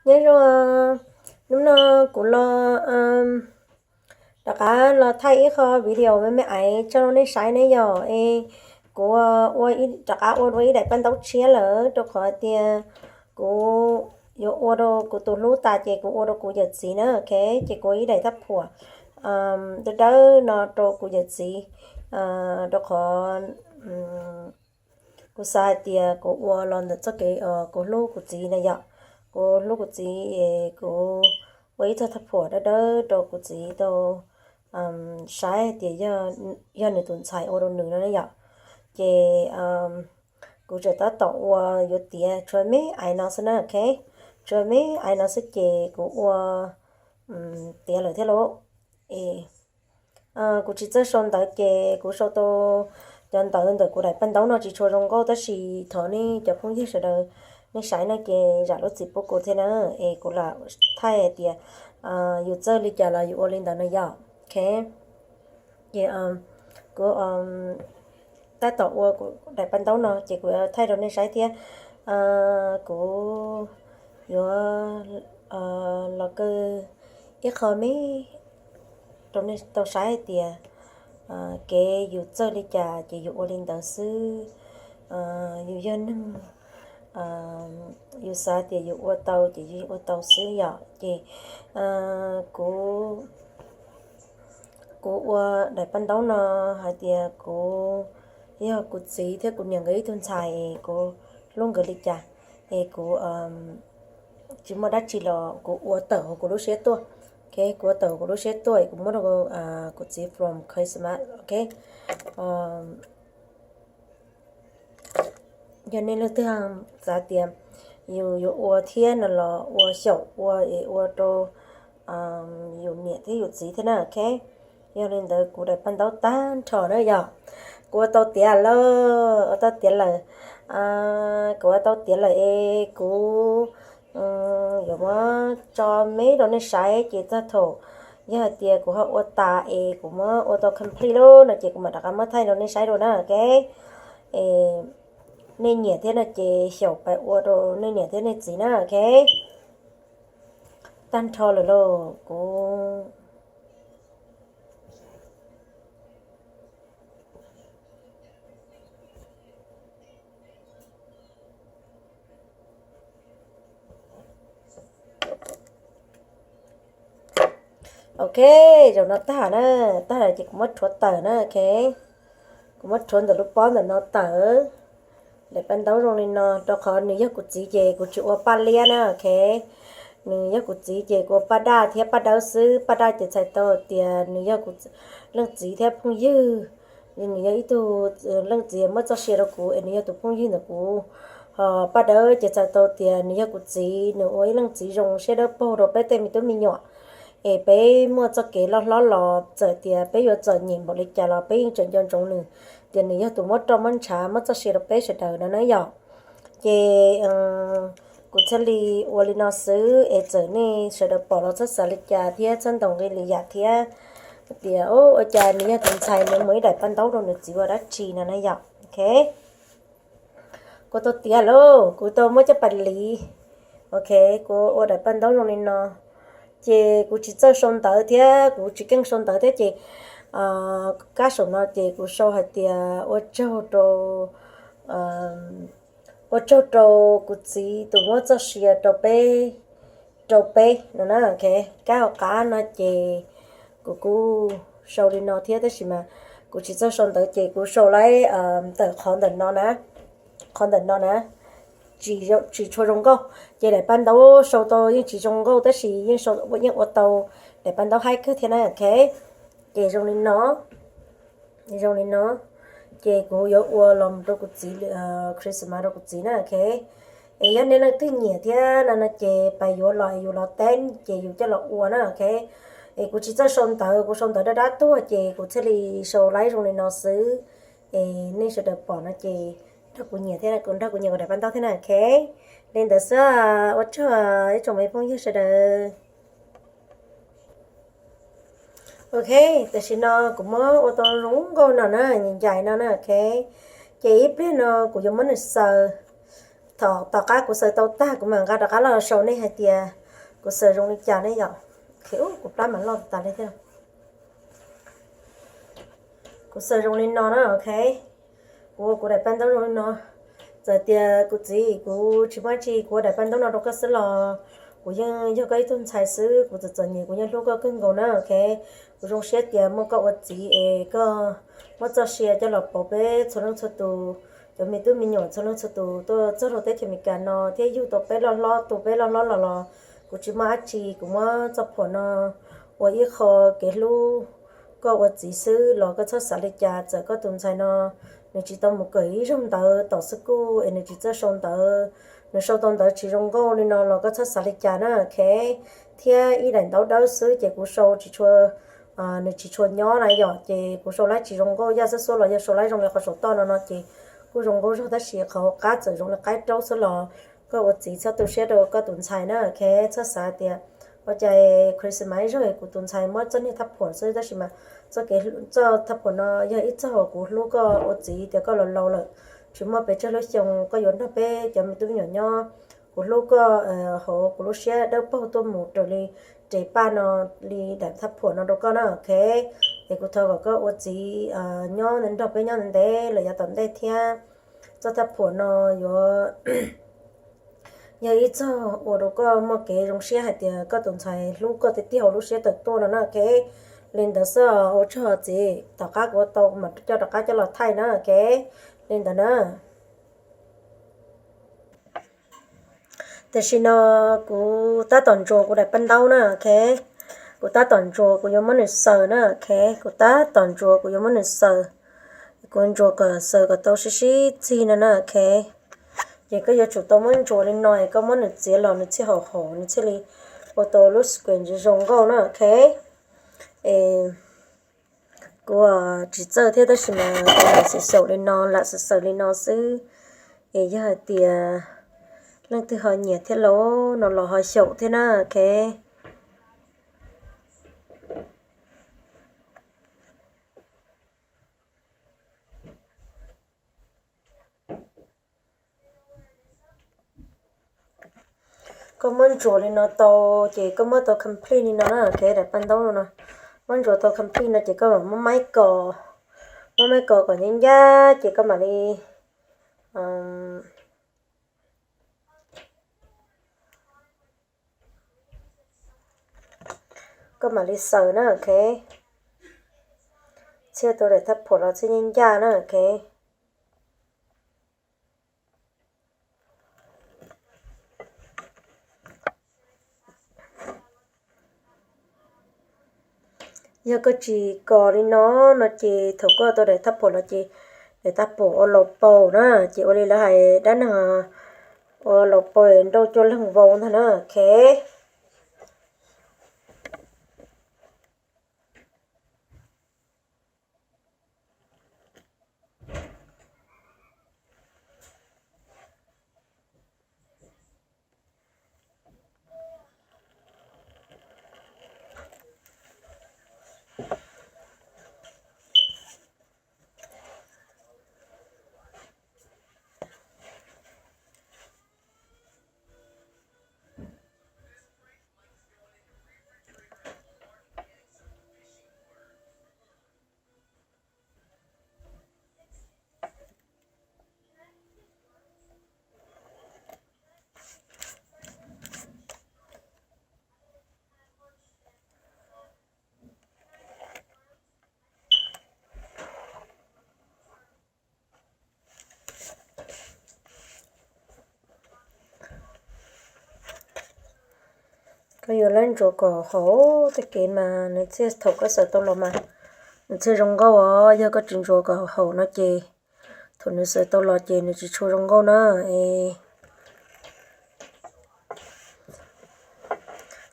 Nyob zoo, hnub no kuv los rov qab los thaij ib qho video me me aiv tso rau nej saib ne yom. Es kuv ua, rov qab ua dua ib daim paj ntaub tshiab lawm rau qhov tias kuv yuav ua rau kuv tus hlub tas ces kuv ua rau kuv yawm txiv na, ok. Ces kuv ua ib daim thaj phuam dawb dawb no rau kuv yawm txiv, rau qhov kuv xav hais tias kuv ua los ntawm txoj kev kuv hlub kuv txiv na yom. Kuv hlub kuv txiv es kuv ua ib txoj thaj phuam dawb dawb rau kuv txiv tau saib hais tias yog nws tus ntxhais ua rau nws no na yom. Ces kuv tseem tab tom ua yuav tiav tshuav me aiv no xwb na, ok. Tshuav me aiv no xwb ces kuv ua tiav lawm thiab lauj. Es kuv tsis txawj sau ntawv ces kuv sau tau cov ntawv ntawm kuv daim paj ntaub no tsis tshua zoo nkauj, tab sis thov nej cov phooj ywg sawv daws nej saib no ces zam lub txim pub kuv thiab na. Es kuv lam thaij hais tias yus txawj li cas los yus ua li ntawd no yom, ok. Ces kuv tab tom ua kuv daim paj ntaub no ces kuv thaij rau nej saib thiab. Kuv yuav los kaw ib qho me rau nej tau saib hais tias kev yus txawj li cas ces yus ua li ntawd xwb. Yus yog neeg, yus xav tias yus ua tau ces yus ua tau xwb yom. Ces kuv, kuv ua daim paj ntaub no hais tias kuv yog kuv txiv thiab kuv niam nkawd ib tug ntxhais es kuv hlub nkawd li cas, es kuv tsis muaj dab tsi los kuv ua tawm hauv kuv lub siab tuaj. Ok, kuv ua tawm hauv kuv lub siab tuaj es kuv muab rau kuv txiv from Christmas, ok. Yog nej leej twg xav tias yus yuav ua thiab no los ua xyaum ua es ua rau yus niam thiab yus txiv thiab na, ok. Yog li ntawd kuv daim paj ntaub tag nrho na yom. Kuv ua tau tiav lawm, ua tau tiav lawm. Kuv ua tau tiav lawm es kuv yuav muab tso me rau nej saib ces txog thaum yog hais tias kuv ho ua tas es kuv muab ua tau complete lawm no ces kuv mam rov qab muab thaij rau nej saib dua na, ok. Es nej nyiam thiab no ces xyaum pais ua rau nej niam thiab nej txiv na, ok. Tag nrho lawm lauj, kuv Ok, zaum no tag na, tag lawm ces kuv muab rhuav tawm na, ok. Kuv muab rhuav ntawm lub pob ntawm no tawm. Daim paj ntaub zoo li no, rau qhov nws yog kuv txiv ces kuv tsis ua paj liab na, ok. Nws yog kuv txiv ces kuv ua paj daj thiab paj dawb xwb, paj daj ces txhais tau tias nws yog kuv leej txiv thiab phooj ywg, nws yog ib tug leej txiv muab txoj sia rau kuv es nws yog tus phooj ywg ntawm kuv. Ho paj dawb ces txhais tau tias nws yog kuv txiv, nws ua ib leej txiv zoo siab dawb paug rau peb tej me tub me nyuam. Es peb muaj txoj kev loj hlob los txawm tias peb yuav txom nyem npaum li cas los peb yeej tseem nco ntsoov nws, tias nws yog tus muab roj muab ntshav muab txoj sia rau peb sawv daws no na yom. Ces kuv thiaj li ua li no xwb es txawm nej sawv daws pom los txhob xav li cas thiab txhob ntaus nqi li yam thiab tias ua cas nws yog tus ntxhais nws muab ib daim paj ntaub rau nws txiv ua dab tsi no na yom, ok. Kuv tau tiav lauj, kuv tau muab coj pas liv, ok. Kuv ua daim paj ntaub zoo li no, ces kuv tsis txawj sau ntawv thiab kuv tsis keej sau ntawv thiab ces kab saum no ces kuv sau hais tias ua tsaug rau, ua tsaug rau kuv txiv tus muab txoj sia rau peb, rau peb no na, ok. Kab hauv qab no ces kuv kuj sau li no thiab tab sis mas kuv tsis txawj sau ntawv ces kuv sau laib ntawm qhov ntawm no na, qhov ntawm no na, tsis tshua zoo nkauj. Ces daim paj ntaub sau tau yeej tsis zoo nkauj tab sis yeej ua tau, daim paj ntaub haib kawg thiab na, ok. Ces zoo li no, zoo li no, ces kuv yuav ua los rau kuv txiv, Christmas rau kuv txiv na, ok. Es yog nej leej twg nyiam thiab no no ces pais yuav los es yus los teb ces yus coj los ua na, ok. Es kuv tsis txawj sau ntawv, kuv sau ntawv dab dab tuag ces kuv thiaj li sau laib zoo li no xwb. Es nej sawv daws pom no ces nrog kuv nyiam thiab, nrog kuv nyiam kuv daim paj ntaub thiab na, ok. Li ntawd xwb, ua tsaug ib tsoom me phooj ywg sawv daws. Ok, tam sim no kuv muab ua tau zoo nkauj no na, ncaim no na, ok. Ces ib pliag no kuv yuav muab nws xaws, Thaum tom qab kuv xaws tau tag kuv mam nqa rov qab los sau nej hais tias kuv xaws zoo li cas ne yom. Ok, kuv plab mam loj tas li thiab. Kuv xaws zoo li no na, ok. Kuv ua kuv daim paj ntaub zoo li no. Txawm tias kuv txiv kuv tsis muaj dab tsi, kuv ua daim paj ntaub no rau koj xwb los kuv yeej yog koj ib tug ntxhais xwb, kuv txom txom nyem kuv yeej hlub koj kawg nkaus na, ok. Kuv zoo siab tias muaj koj ua txiv es koj muab txoj sia coj los pauv peb txhua leej txhua tus, cov me tub me nyuam txhua leej txhua tus tuaj txog rau teb chaws Amelikas no thiab yug tau peb loj hlob, tu peb loj hlob los los kuv tsis muaj dab tsi, kuv muab txoj phuam no ua ib qho kev hlub koj ua txiv xwb los koj txhob xav li cas. Txawm koj tus ntxhais no nws tsis tau mus kawm ib zaug ntawv tom xwb kuj es nws tsis txawj sau ntawv, nws sau tau ntawv tsis zoo nkauj li no los koj txhob xav li cas na, ok. Thiab ib daim ntaub dawb xwb ces kuv sau tsis tshua, nws tsis tshua nyob na yom, ces kuv sau laib tsis zoo nkauj, yaj xab xuab los yog sau laib zoo li qhov saum toj no no ces kuj zoo nkauj zog tab sis qhov hauv qab txawm zoo li qaib raub xwb los koj ua txiv txhob tu siab rau koj tus ntxhais na, ok. Txhob xav tias ua cas Christmas ib zaug kuv tus ntxhais muab txoj niag thaj phuam xwb, tab sis mas txoj thaj phuam no yog ib txoj uas kuv hlub koj ua txiv tias koj laus laus lawm, tsis muaj pes tsawg lub xyoo koj yuav nrog peb cov me tub me nyuam nyob. Kuv hlub koj hauv kuv lub siab dawb paug tuaj mus raws li res paj no, li daim thaj phuam no rau koj na, ok. Es kuv thov kom koj ua txiv nyob nrog peb nyob ntev ntev lawm yav tom ntej thiab. Txoj thaj phuam no yuav yog ib txoj ua rau koj muaj kev zoo siab hais tias koj tus ntxhais hlub koj tiag tiag hauv lub siab tawm tuaj no na, ok. Li ntawd xwb, ua tsaug txiv, tom qab kuv ua tau kuv mam coj rov qab coj los thaij na, ok. Li ntawd na. Tam sim no kuv tab tom ntsuas kuv daim paj ntaub na, ok. Kuv tab tom ntsuas kuv yuav muab nws xaws na, ok. Kuv tab tom ntsuas kuv yuav muab nws xaws. Kuv ntsuas kom xaws kom tau sib sib txig no na, ok. Ces koj yuav tsum tau muab ntsuas li no es koj muab nws txiav los nws thiaj haum haum, nws thiaj li ua tau lub square zoo nkauj na, ok. Es kuv tsis txawj thiab tab sis mas kuv lam xaws xyaum li no, lam xaws xaws li no xwb. Es yog hais tias leej twg ho nyiam thiab los no los ho xyaum thiab na, ok. Koj muab ntsuas li no tau, ces koj muab tau complete li no na, ok, daim paj ntaub no no. Muab ntsuas tau complete no ces koj mam muab maib kos, muab maib kos kom ncaj ncaj ces koj mam li, koj mam li xaws na, ok. Txhiaj tau daim thaj phuam los txhiaj ncaj ncaj na, ok. Yog koj tsis kos li no no ces thaum koj tau daim thaj phuam los ces daim thaj phuam ua laus paus na, ces ua li lawv hais dab neeg ua laus paus nrauj cuaj leeg vau ntag na, ok. Koj yuav lab ntsuas kom haum tag kev mas nws thiaj, thaum koj xaws tau los mas nws thiaj zoo nkauj os. Yog koj tsis ntsuas kom haum no ces thaum nws xaws tau los ces nws tsis tshua zoo nkauj na.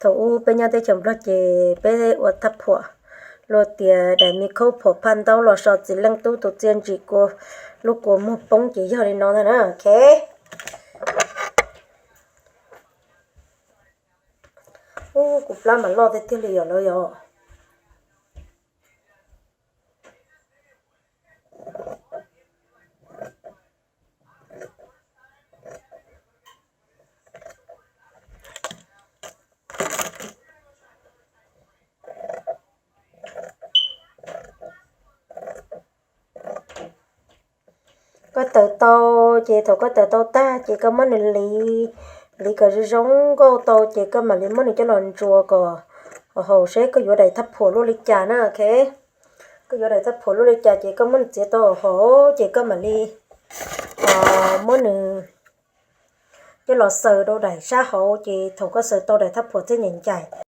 Thaum ub peb nyob teb chaws Nplog ces peb ua thaj phuam, luag tias daim me khaub phuam phaj ntaub los so txiv leej tub tus txiaj ntsim kua, lub kua muag poob ces yog li no ntag na, ok. Ub, kuv plab mas loj tiag tiag li yom lawv yom. Koj taws tau, ces thaum koj taws tau tag ces koj muab nws liv, liv kom zoo zoo nkauj tau ces koj mam li muab nws coj los ntsuas kom haum seb koj yuav daim thab phuam luaj li cas na, ok. Koj yuav daim thab phuam luaj li cas ces koj muab nws txiav tau haum ces koj mam li muab nws coj los xaws rau daim sab hauv ces thaum koj xaws tau daim thab phuam thiaj ncaim ncaim.